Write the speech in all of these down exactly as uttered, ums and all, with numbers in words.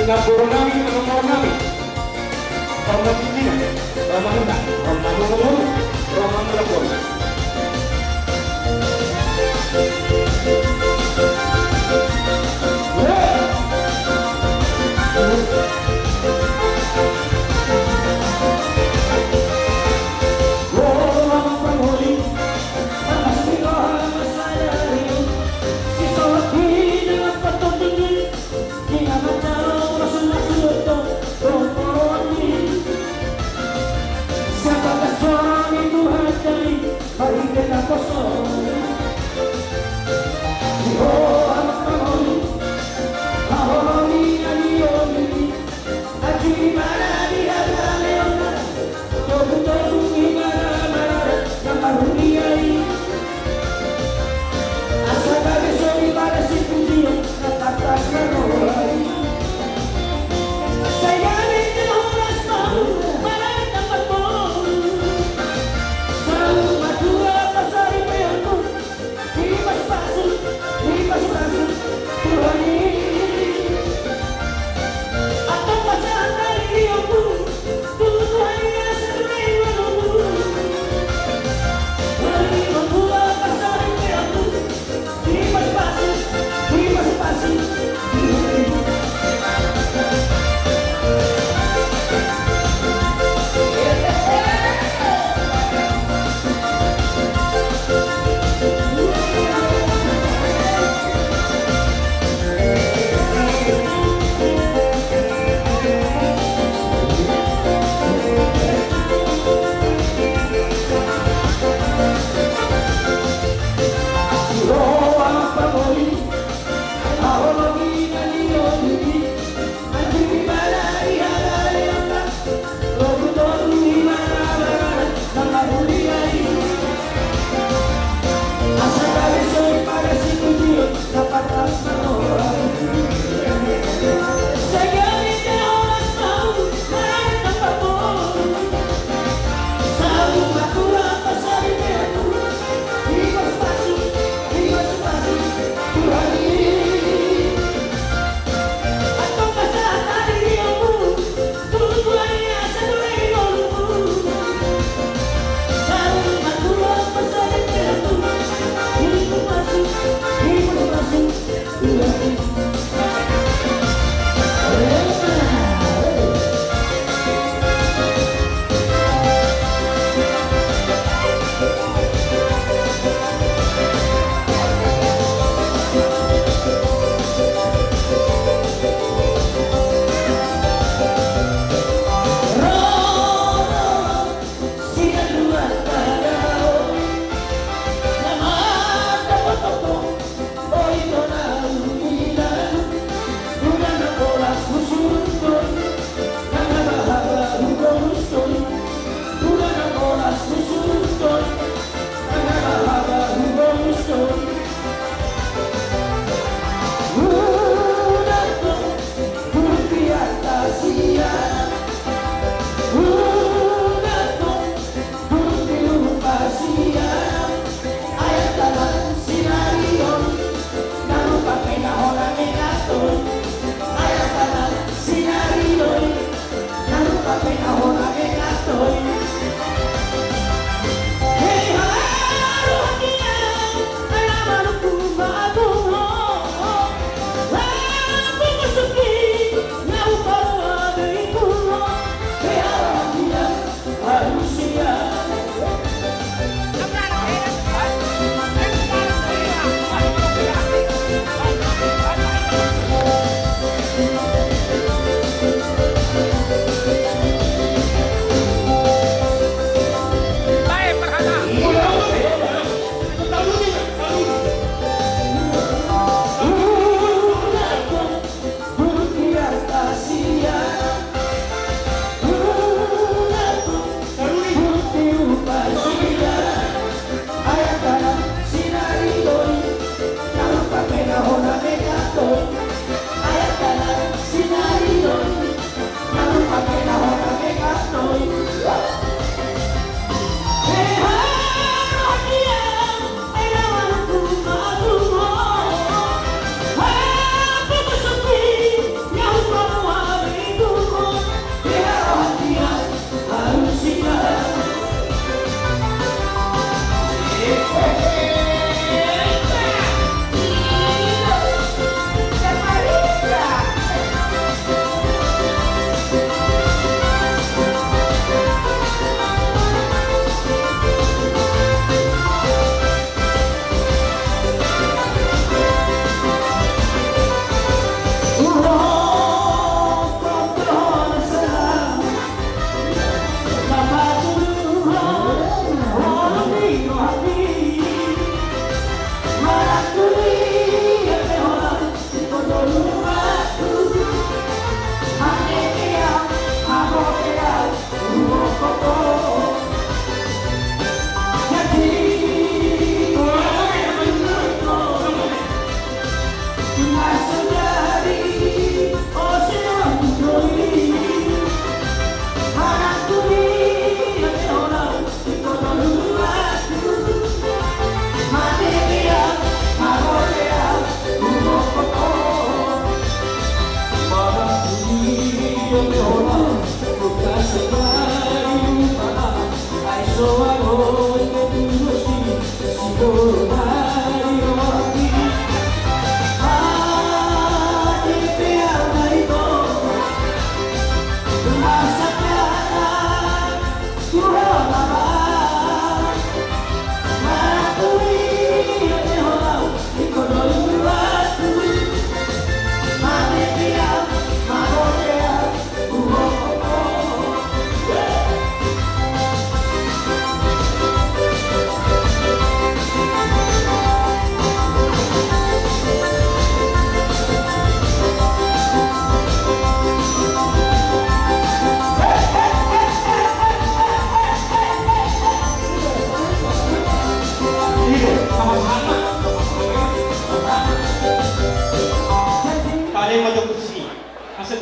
Nagoro nami, nomor nami. Roman Cina, Roman Indah, Roman Nomor, Roman Telepon.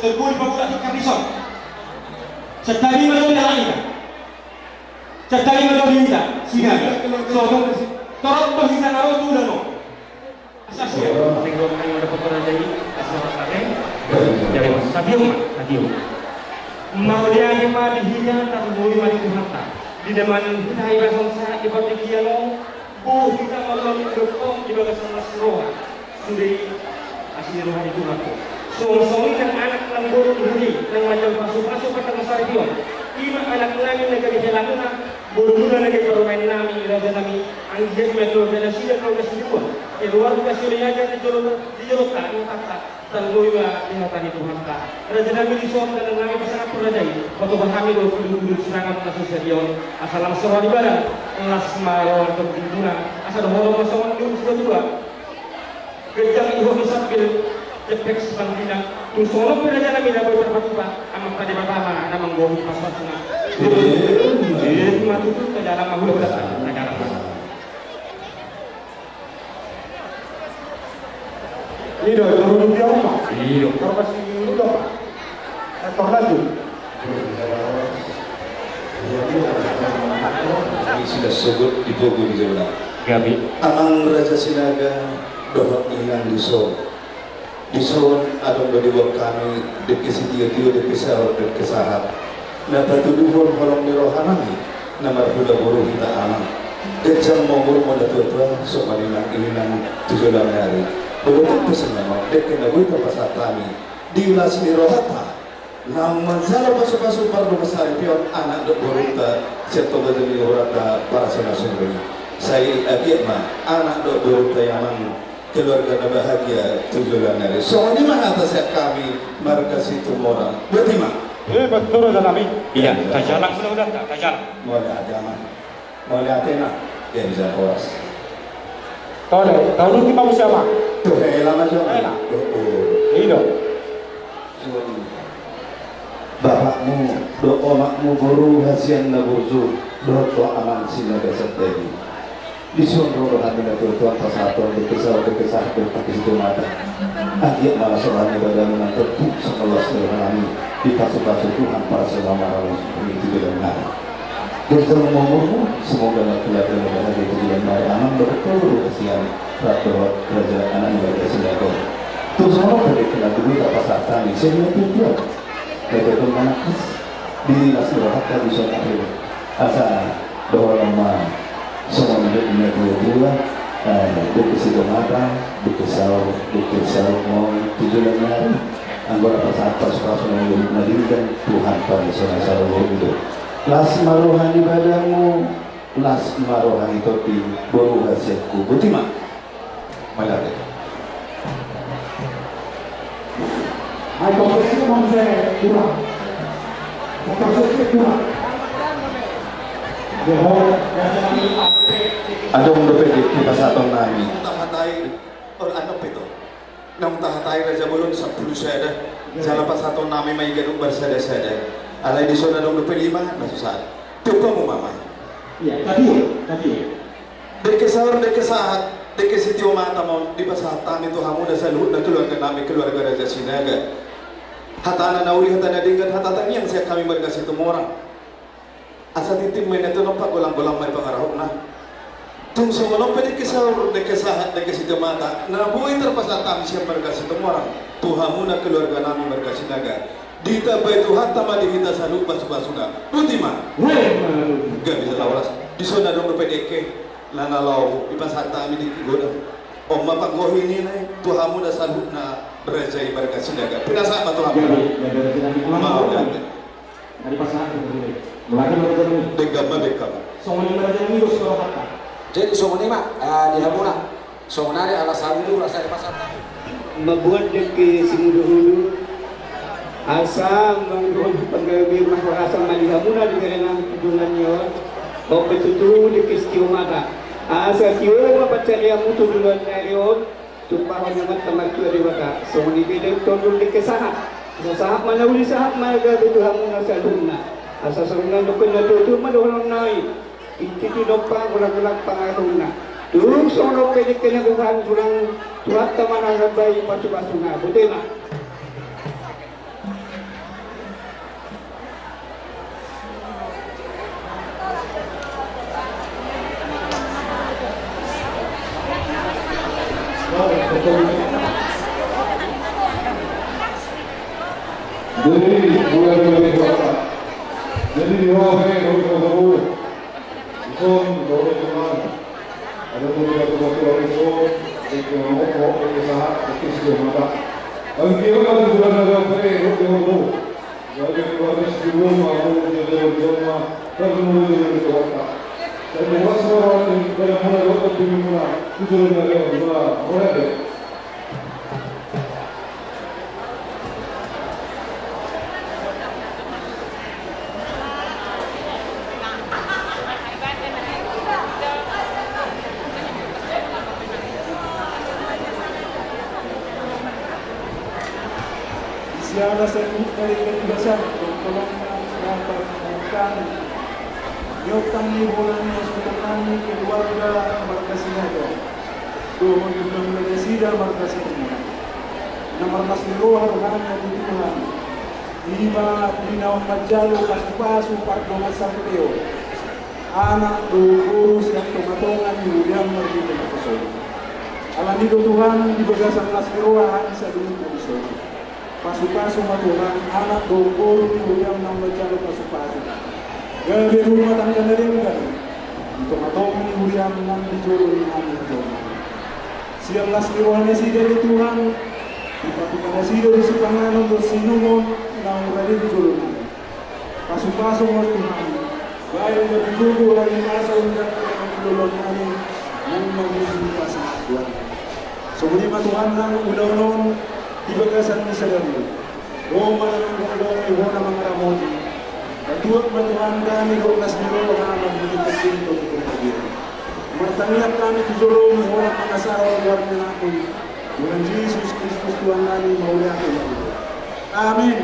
Terguli pamuda tingkat dison. Sentari ma do di hita. Sentari ma do di hita. Sina. So, torop do hita na ro tu dano. Asa sia. Minggu kami ada foto raja ini. Asa pakai. Jadi, sabium, sabium. Mauliate ma di hita, tarlumobi ma di Tuhanta. Di dalam hita iba sonsa, iba di dia lo. Boru hita mauliate di bagasan las ni roha. Sude asi ni roha ni Tuhan. Songon i nang anak nang boru ni hita i, nang manjalo pasupasu pardongan saripeon. Ima anak nami na gabe helamuna, borumuna na gabe parumaen nami, raja nami, anggiat ma keluarga nasida keluarga siduan. Keluarga sidohot na di jolo, di jolo ta, di hata ta. Tarlumobi ma di hata ni Tuhanta. Raja nami dison, nang nami pasangaphon raja i. Patupa hami do tudutudu sinanga na so sadia on. Asa las roha ni badan, las ma roha ni tondi muna. Asa dohonon ma songon ni dua dua. Ganjang ihot ni sambir, jempek sipanggina. Tung songon pe raja nami na boi tarpatupa, Amanta Debata ma na manggohi pasupasuna. Ima tutu, tajalang ma hulahula, tajalang ma. Ido, turun dia rumah. Iyo. Terus masih dulu dong. Aktor lagi. Ini sudah sebut di pokok di sebelah. Gabe. Amang Raja Sinaga, dohot inang dison. Dison adong do diboan hami, dengke sitiotio, dengke saur, dengke sahat. Na patuduhon holong ni roha nami, na marhula boru hita amang. Ganjang ma umurmu na tuatua, songon i nang inang tu joloan ni ari. Bolo tong pe songon on, dengke na boi tarpasahat hami. Di las ni rohanta. Naung manjalo pasupasu pardongan saripeon anak dohot borunta, sian toga jali horanta parasona sumber. Sai anggiat ma anak dohot borunta i amang keluarga na bahagia tu joloan ni ari. Songon i ma hata sian hami marga Situmorang. Botima. Eh, betul raja nami. Iya, tajalang hulahula, tajalang. Mauliate amang. Mauliate ma, dia bisa horas. Tole, tolu lima musi ama. Tu hela ma jo. Hela. Oh, oh. Ido. Bapakmu dohot omakmu boru hasian na burju, dohot tu amang Sinaga Senteni. Dison ro do hami na tuatua pasahathon dengke saur dengke sahat dohot dengke sitiomata. Anggiat ma las roha ni badanmu nang tongtong songon las ni roha nami dipasupasu Tuhan paraselamat tu joloan ni ari. Ganjang ma umurmu, semoga ma keluarga na bahagia tu joloan ni ari. Amang dohot boru hasian rap dohot raja anak ni raja Sinaga. Tung songon on pe dengke na boi tarpasahat hami sian na tuatua. Gabe tong manangkas di las ni rohanta dison ari. Asa dohonon ma songon na nidok ni na tuatua, eh, dengke sitiomata, dengke saur, dengke saur maol tu joloan ni ari. Anggo na pasahat pasupasu na denggan Tuhan parasona saluhut do. Las ma roha ni badanmu, las ma roha ni tondingmu, boru hasianku. Botima. Mauliate. Ai, kau pasti mau saya kurang. Kau pasti kurang. Adong dope dengke pasahaton nami. Tahatai, ol, anu pe to. Naung tahatai raja bolon sampulu sada. Jala pasahaton nami ma i ganup marsadasada. Alai dison adong dope lima, na so sahat. Tupa mu mama. Iya, tadi, tadi. Dengke saur, dengke sahat, dengke sitiomata ma on dipasahat hami tu hamuna saluhutna keluarga nami, keluarga Raja Sinaga. Hatana na uli, hatana denggan, hata tangiang sian hami marga Situmorang. Asa tintin ma i na tunompa, golanggolang ma i pangarahutna. Tung songon on pe dengke saur, dengke sahat, dengke sitiomata na boi tarpasahat hami sian marga Situmorang tu hamuna keluarga nami marga Sinaga. Ditambai Tuhanta ma di hita saluhut pasupasuna. Botima. Gabe jala horas. Dison adong dope dengke na laho dipasahat hami di godang. On ma panggohi ni na i tu hamuna saluhutna raja i marga Sinaga. Pinasahat ma tu hamu. Mauliate. Denggan ma, denggan ma. Jadi songon i ma, ah, di hamuna. Songon i ala saluhut asa dipasahat. Mamboan dengke simudurudur. Asa mangido panggabean ma horas ma di hamuna di bere nami tu joloan ni ari on. Dohot pe tutu dengke sitiomata. Asa tio ma pansarianmu tu joloan ni ari on. Tumpahon ni Amanta Martua Debata. Songon i pe dengke tolu dengke sahat. Asa sahat ma na uli, sahat ma na gabe tu hamuna saluhutna. Asa songon na nidok ni na tuatua ma dohonon nami. Tintin tinompa, golanggolang pangarahutna. Tung songon on pe dengke na gohan, Tuhanta ma na rambai pasupasuna. Botima. Jadi, mulai dari Bapak. Jadi, di bawah saya, kalau kita tahu, Ison, dua orang teman. Ada pun kita coba keluar ison, kita ngomong, kita sahat, kita sudah mata. Bagi dia kan sudah ada apa, eh, dia ngomong. Jadi, keluar di rumah, aku jadi di rumah, tapi mau jadi di kota. Dan luas orang ini, pada mulai waktu di rumah, itu sudah ada dua orang. Siala sai dari ketiga satu, tolong dapat bukan. Yotang ni bola ni asutan nami keluarga marga Sinaga. Dohot undang nasida marga Sinaga. Na marlas ni roha rohana di Tuhan. Ima di naung manjalo pasu-pasu pardongan sampeo. Anak dohot boru sian tonga-tonga ni huria marga Sinaga. Alani do Tuhan di bagasan las ni roha hami sadunit na dison. Pasu-pasu ma Tuhan, anak dohot boru ni huriam naung manjalo pasu-pasu. Gabe rumah tangga na denggan di tonga-tonga ni huriam nang di jolo ni hami na jolo. Sian las ni roha nasida do Tuhan, dipatupa nasida do sipanganon dohot siinumon naung rade di jolo nami. Pasu-pasu ma Tuhan, baen ma tutu hami pasu undang na mangulolon nami, nang mangulolon pasu Tuhan. Songon i ma Tuhan nang ulaon on di bagasan ni sadari on. Ho ma na manggoldongi, ho na mangaramoti. Patuat ma Tuhan hami dohot las ni roha hami di tingki tingki. Martangiang hami tu joloM, ho na mangasahon goarMu na agung. Tuhan Jesus Kristus Tuhan nami mauliate ma. Amin.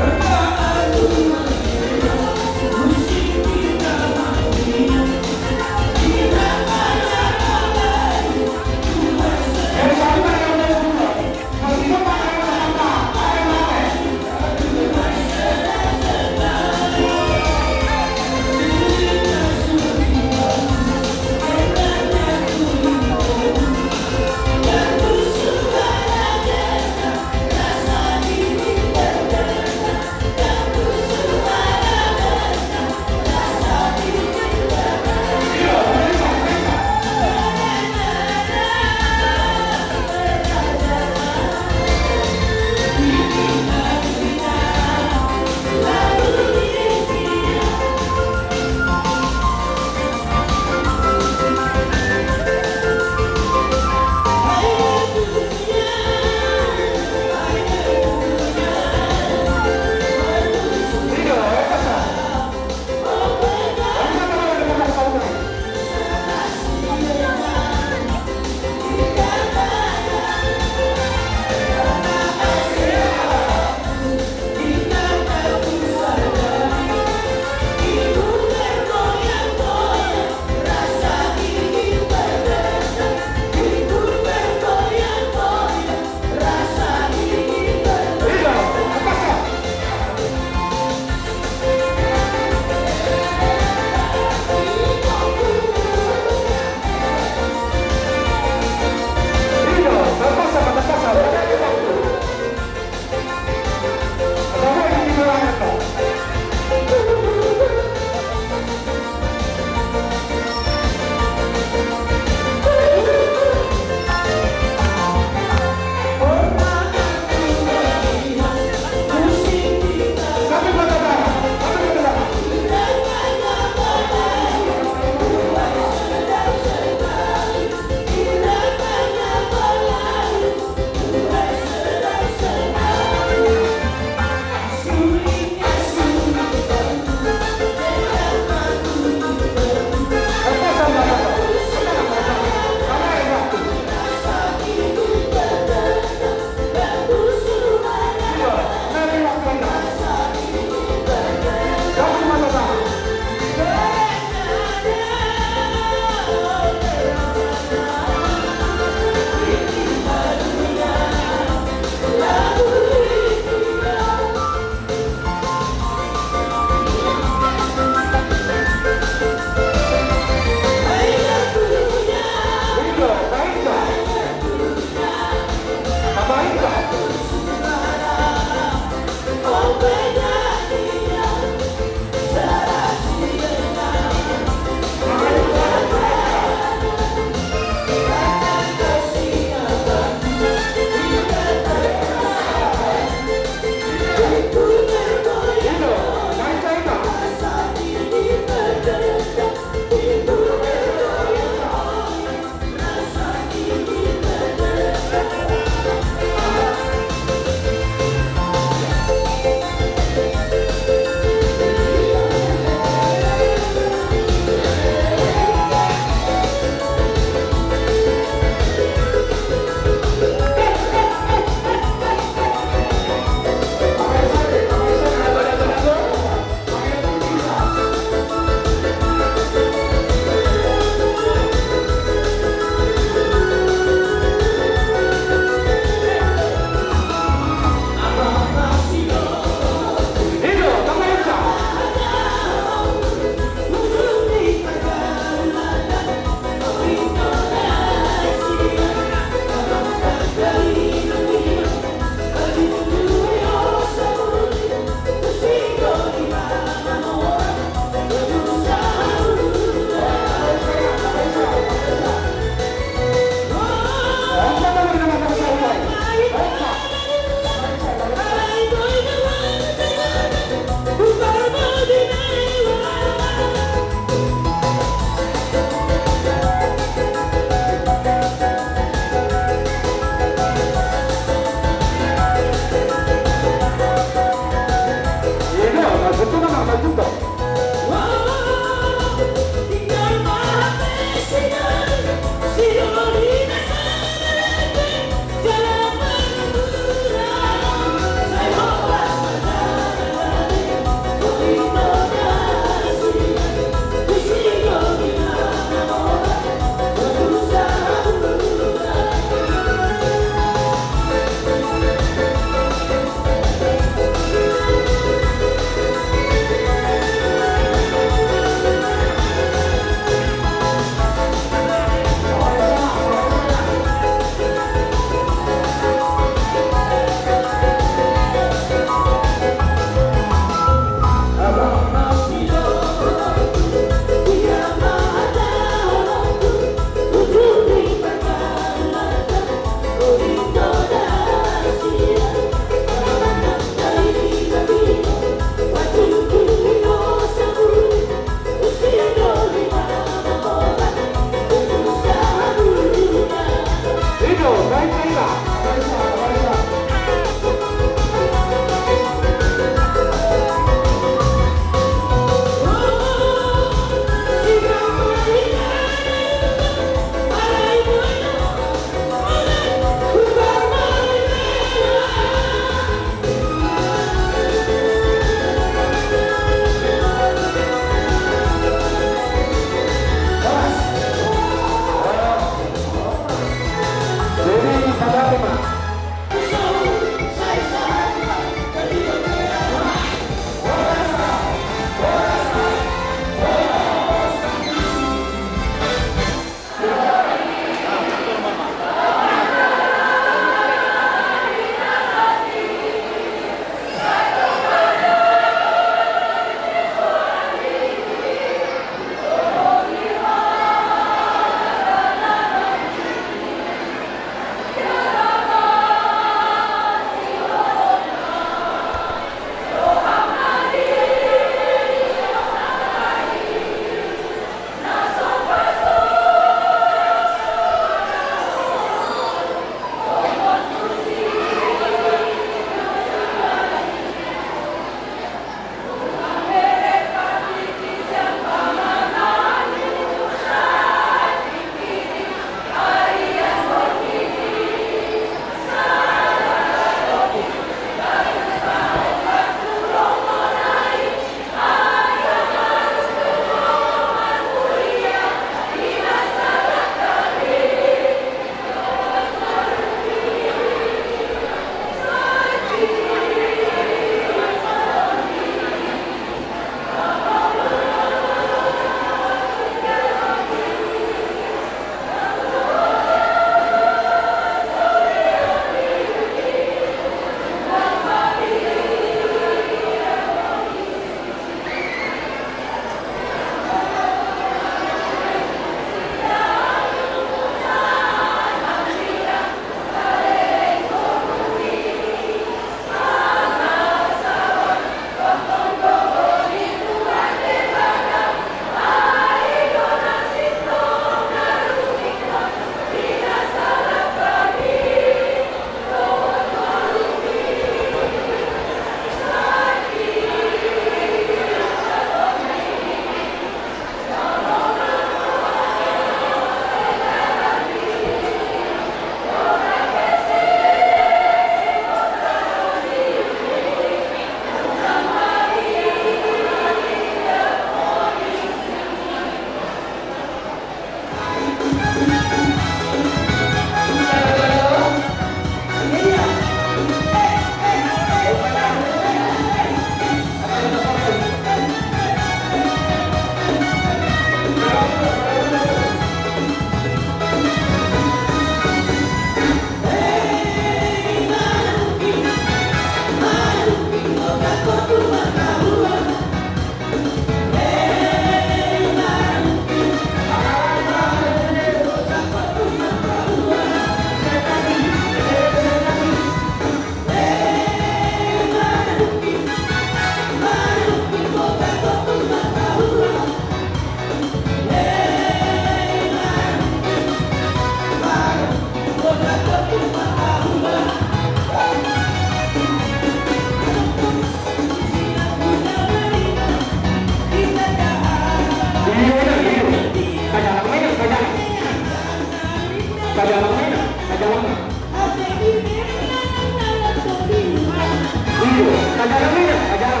Ajaran ini, ajaran.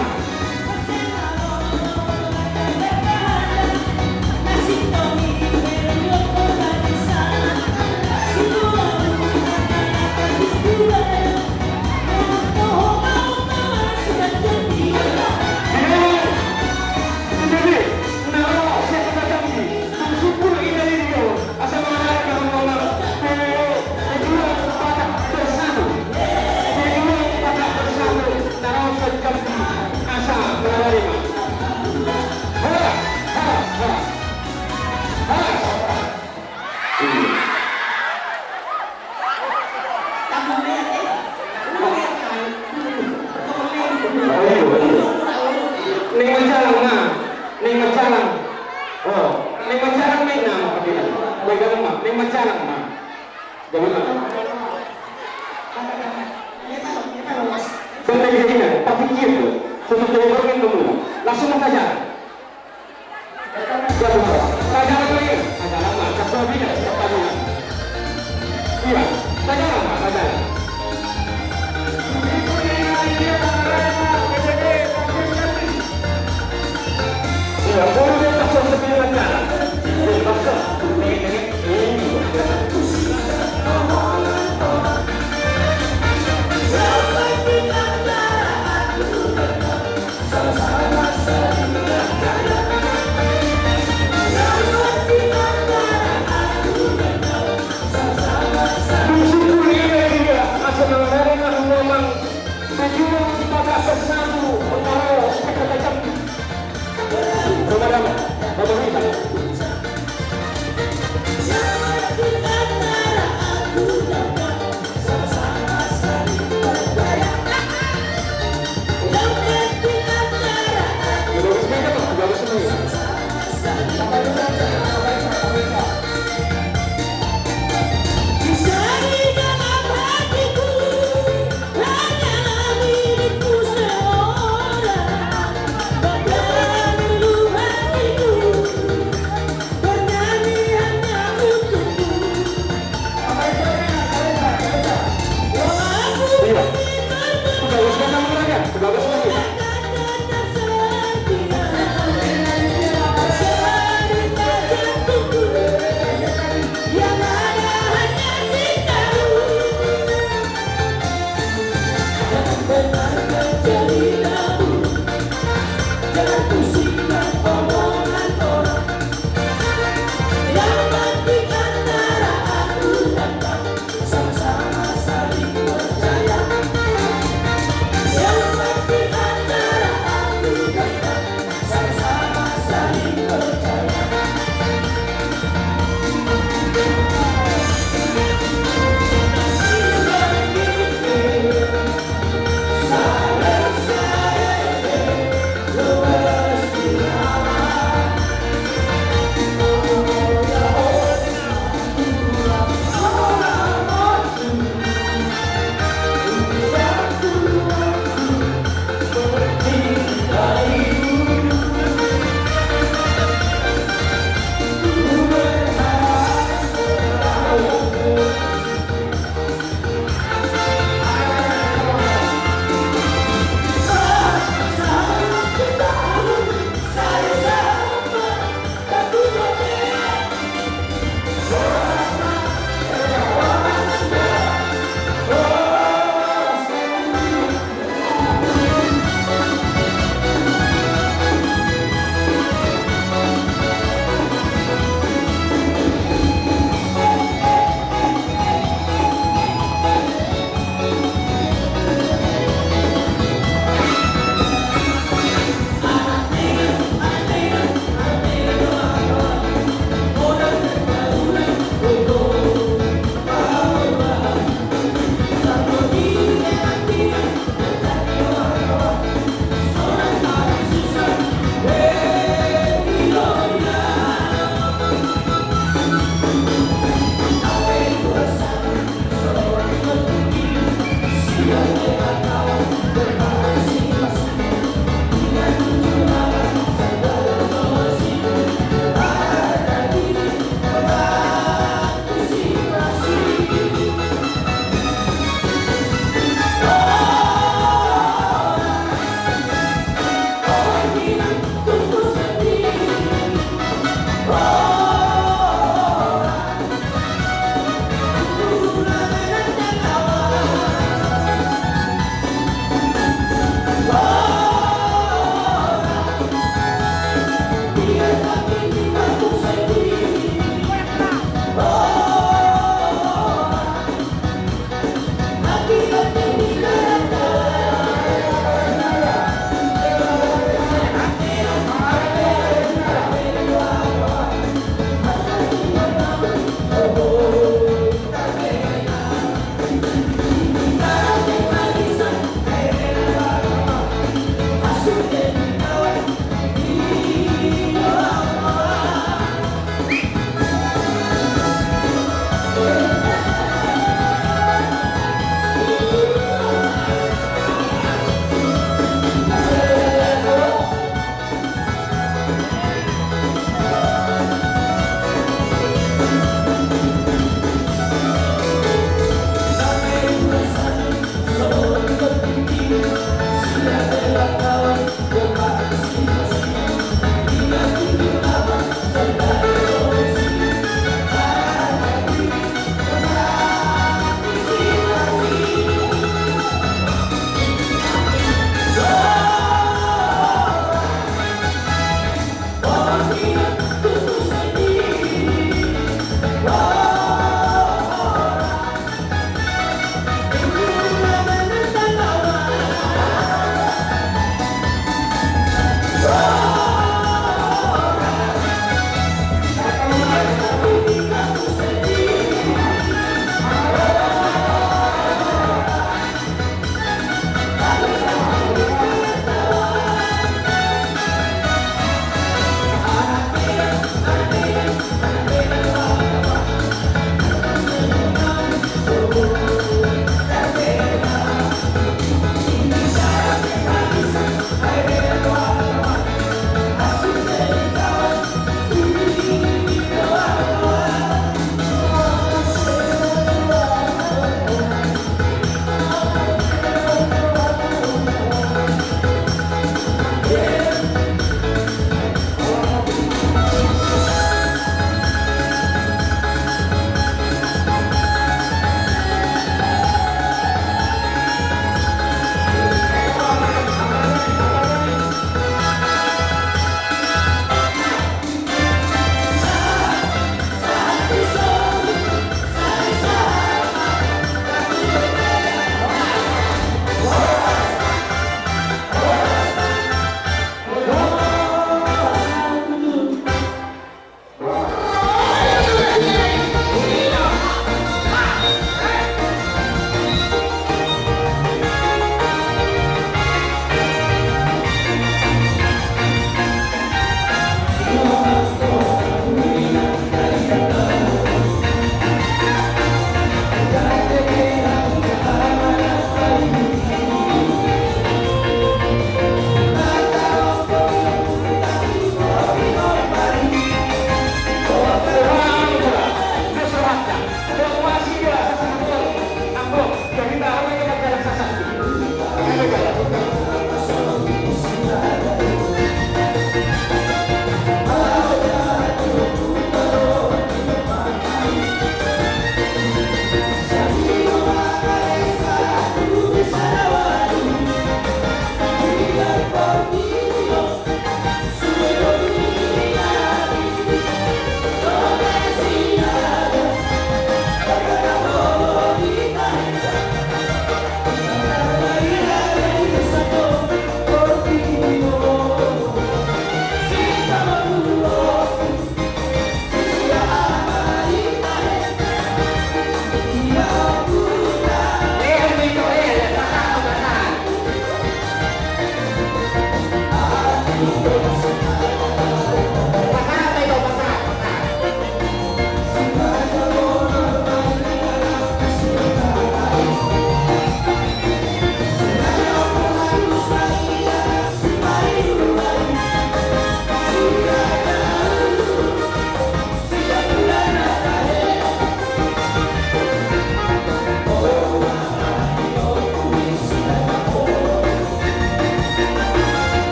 Asa mangalari na rombongan, pe, pejuang Batak Bersatu. Pejuang Batak Bersatu, na ro sian Jambi, asa mangalari ma. Horas, horas, horas. Horas. Naeng manjalang ma, naeng manjalang. O, naeng manjalang ma inna ma, pardenggan ma, naeng manjalang ma. Jadi ma. Dang na dihinan, partingkian do. Songon tadi baru kan kamu. Langsung ma tajalang. Tajalang ma inna, tajalang ma, tajalang ma, tajalang ma. Iya, tajalang ma, tajalang.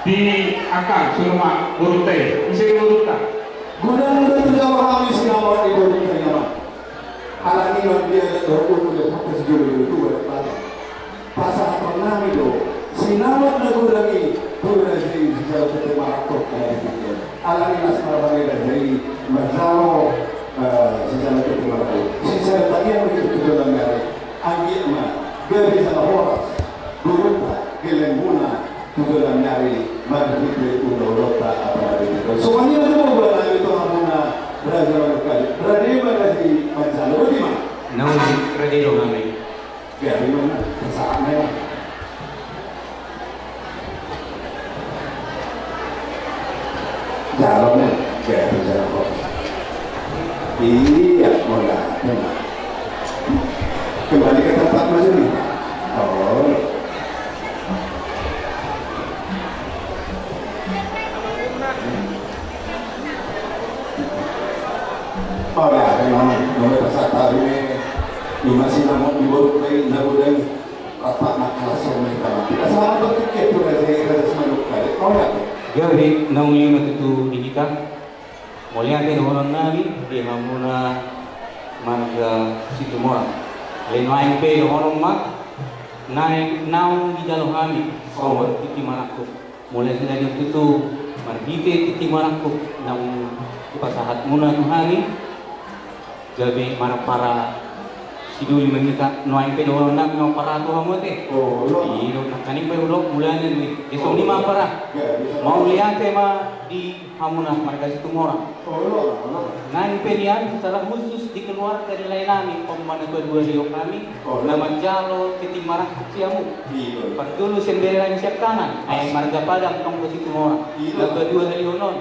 Di angka songon i ma borunta i, ise borunta? Godang do tu jalo hami sinamot ni borunta i, Amang. Alani i ma dia do umur dia patas jolo jolo tua di bata. Pasahaton nami do sinamot na godang i tu raja i, sijalo ketek marangkup. Alani i ma songon i raja i manjalo, eh, sijalo ketek marangkup. Sijalo tagian begitu tu jolo nami ari. Anggiat ma gabe jala horas borunta, gellengmuna tu jolo nami ari, marhite ulaonta apala di jolo. Songon i ma tu hamuna raja Manokwari. Rade ma raja i manjalo, boti ma. Naung rade do hami. Biar di mana? Terserah mereka. Jalo nih, biar jalo. Iya, mau dah, memang. Kembali ke tempat masing-masing. Oh. Ora, memang, nomor satu ini, ini masih namun di bawah play, namun dan apa nak langsung main tangan. Tidak salah berpikir tuh, raja, raja Simanungkalit. Ora. Gabe naung lima tutu di hita. Mauliate dohonon nami di hamuna marga Situmorang. Alai nuaeng pe dohonon ma, naeng naung dijalo hami songon tintin marangkup. Mauliate na tutu marhite tintin marangkup naung dipasahatmuna tu hami. Gabe marampara sidoli ma hita, nuaeng pe dohonon nami marampara tu hamu ate. Oh, olo. Iya, nangkaning pe olo, mulana do i. Jadi songon i ma ampara. Mauliate ma di hamuna marga Situmorang. Naeng pe nian secara khusus di keluarga ni lae nami, on ma na paduahalion nami na manjalo tintin marangkup sian hamu. Parjolo sian bere nami sian kanan, ai marga Padang, tong do Situmorang. Na paduahalion on,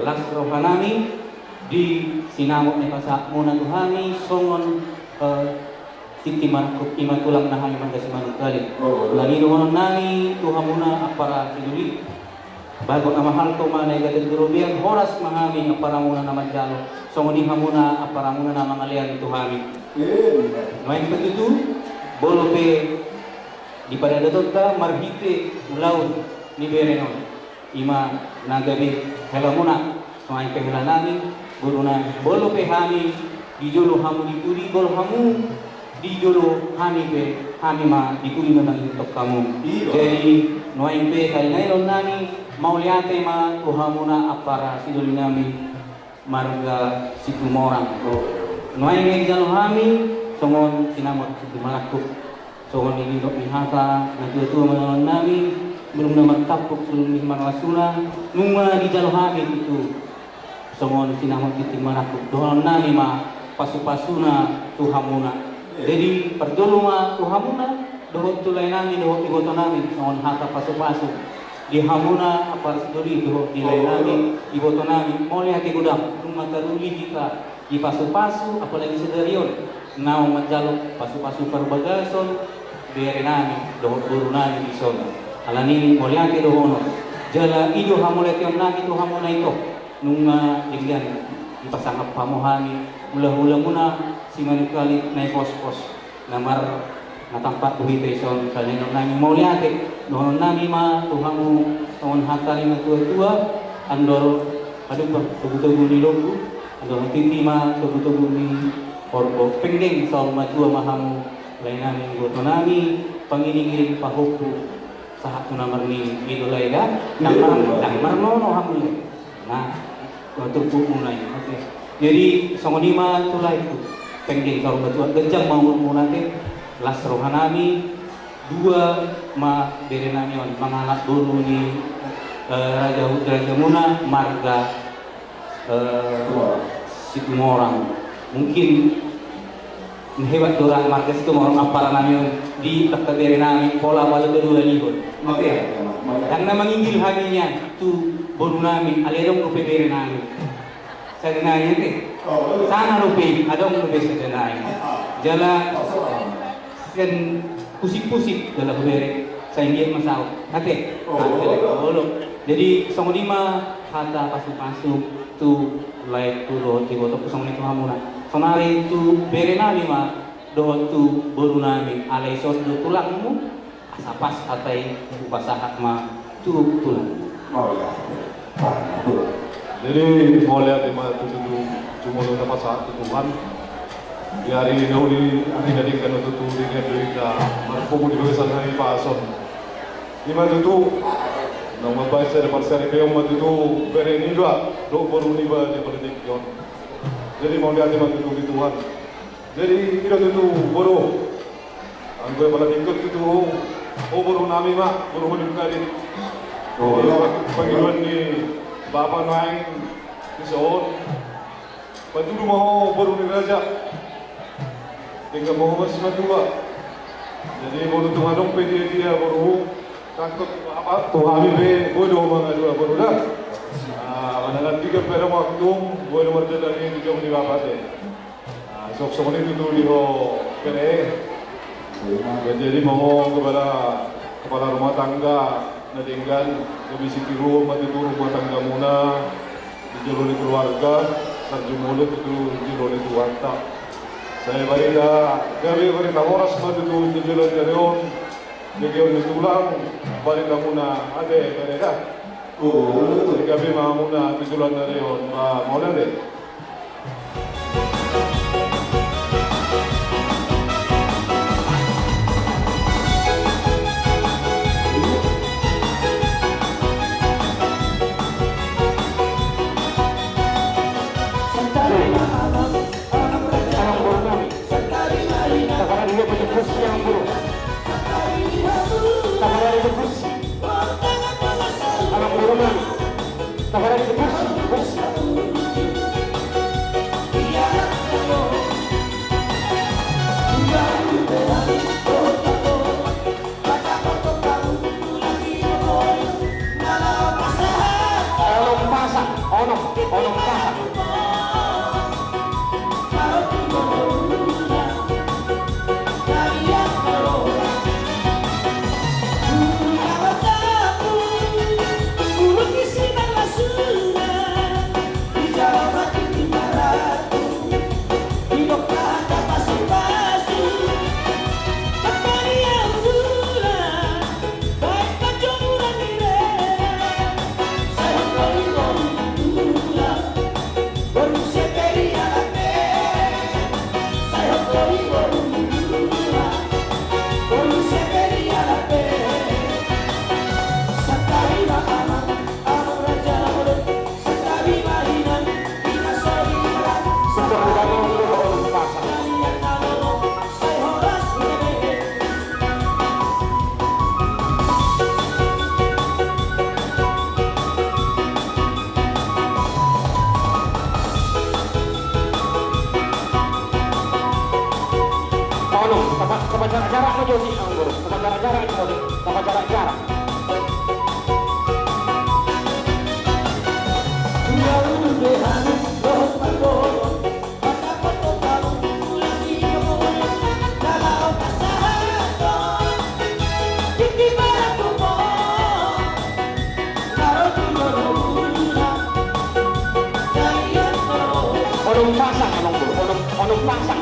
las roha nami di sinamot na dipasahatmuna tu hami songon, eh, tintin marangkup, i ma tulang na hami marga Simanungkalit. Alani i dohonon nami tu hamuna ampara sidoli. Bagot na mahalto ma na i gabe tu robean, horas ma hami amparamuna na manjalo. Songon i hamuna amparamuna na mangalean tu hami. Nuaeng pe tutu, molo pe dipadadatonta marhite ulaon ni bere on, i ma na gabe helamuna. Songon i pe hela nami, boru nami, molo pe hami di jolo hamu di pudi, molo hamu di jolo hami pe, hami ma di pudi, memang di tongtong hamu. Jadi nuaeng pe taringanon nami, mauliate ma tu hamuna ampara sidoli nami marga Situmorang. Nuaeng dijalo hami songon sinamot tintin marangkup. Songon nidok ni hata na tuatua ma dohonon nami, bulung na martampuk bulung ni marlasuna, nunga dijalo hami tutu songon sinamot tintin marangkup, dohonon nami ma pasupasuna tu hamuna. Jadi parjolo ma tu hamuna dohot tu lae nami dohot iboto nami, songon hata pasupasu di hamuna ampara sidoli dohot di lae nami iboto nami. Mauliate godang, nunga taruli hita dipasupasu, apalagi sadari on naung manjalo pasupasu parbagason bere nami dohot boru nami dison. Alani i mauliate dohonon, jala i do hamauliateon nami tu hamuna ito, nunga denggan dipasangap hamu hami hulahulamuna Simanungkalit na i pospos, na mar, na tampak tu hita ison. Taringanon nami mauliate dohonon nami ma tu hamu songon hata ni na tuatua, andor hadumpang togutogu ni lombu, andor hatiti ma togutogu ni horbo. Penggeng saur matua ma hamu lae nami iboto nami, pangiringiring pahompu sahat tu na marnini, i do lae da. Ndang mar, ndang marnono hamu lae. Nah, turpukmuna i, oke. Jadi songon i ma tu lae tu, penggeng saur matua, ganjang ma umurmuna ate. Las roha nami, dua ma bere nami on, mangalap boru ni, eh, raja, rajamuna marga, eh, Situmorang. Mungkin hebat do ra marga Situmorang ampara nami on di angka bere nami, pola pala paduahalihon. Oke. Ndang na manginggil hami nian tu boru nami, alai adong dope bere nami. Sada nai ate. Sanga dope, adong dope sada nai. Jala sian pusipusip jala hubere, sai anggiat ma saut ate. Ate, olo. Jadi songon i ma hata pasupasu tu lae tu dohot iboto, songon i tu hamuna. Saonari tu bere nami ma dohot tu boru nami, alai ison do tulangmu. Asa pas hata i hupasahat ma tu tulang. Jadi mauliate ma tutu, jumolo tapasahat tu Tuhan. Di ari na uli, ari na denggan on tutu, denggan do hita marpungu di bagasan hahipason. I ma tutu, naung mambahen sada parsaripeon ma tutu bere niba dohot boru niba di apala tingki on. Jadi mauliate ma tutu di Tuhan. Jadi i do tutu boru. Anggo apala tingki on tutu, o boru nami ma, boru Madungkadit. Pangidoan ni bapa nuaeng dison. Patudu ma ho boru ni raja. Denggan ma ho marsimatua. Jadi molo tung adong pe dia-dia boru, tangkot apa tu hami pe, boi do mangalua boru da. Ah, manang andigan pe adong waktu, boi do mardalani di jabu ni bapa te. Ah, songon i tutu di ho bere. Jadi molo kepala, kepala rumah tangga na denggan, gabe sitiruon ma tutu rumah tanggamuna di jolo ni keluarga, tarjumolo tutu di jolo ni Tuhanta. Sai barita, gabe barita horas ma tutu di jolo ni ari on, di jolo ni tulang, baritamuna ate bere da. Gabe ma hamuna di jolo ni ari on, ba mauliate. Onom pasang, onom, onom pasang. Onom, tapa-, tapajarak-jarak ma jo ni anggur, tapajarak-jarak ma jo ni, tapajarak-jarak. Onom pasang, onom, onom, onom pasang.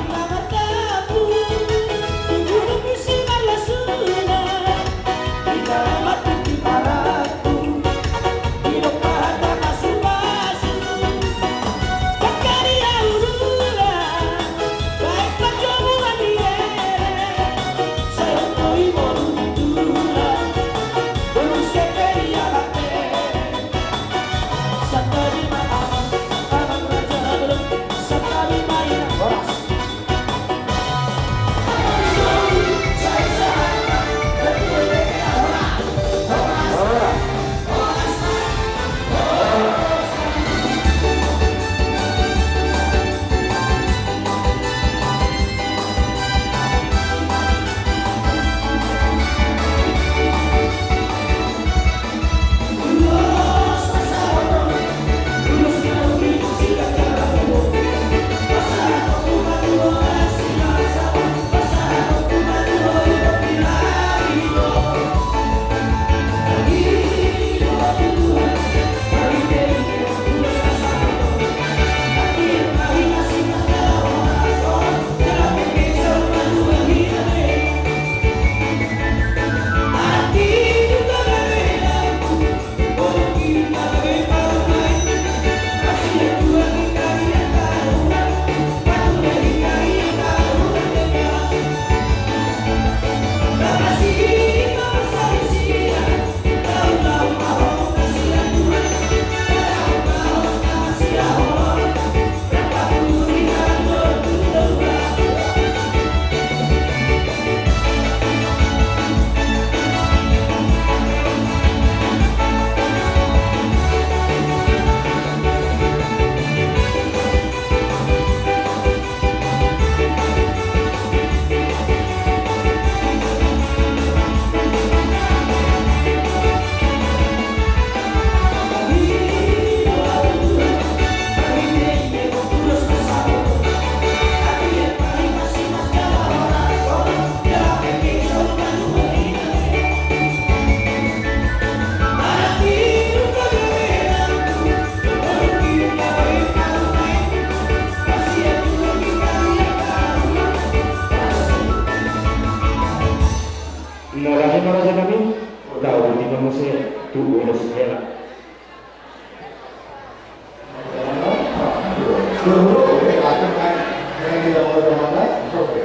Turun dulu, oke, langsung kan. Yang di dalam rumah, oke.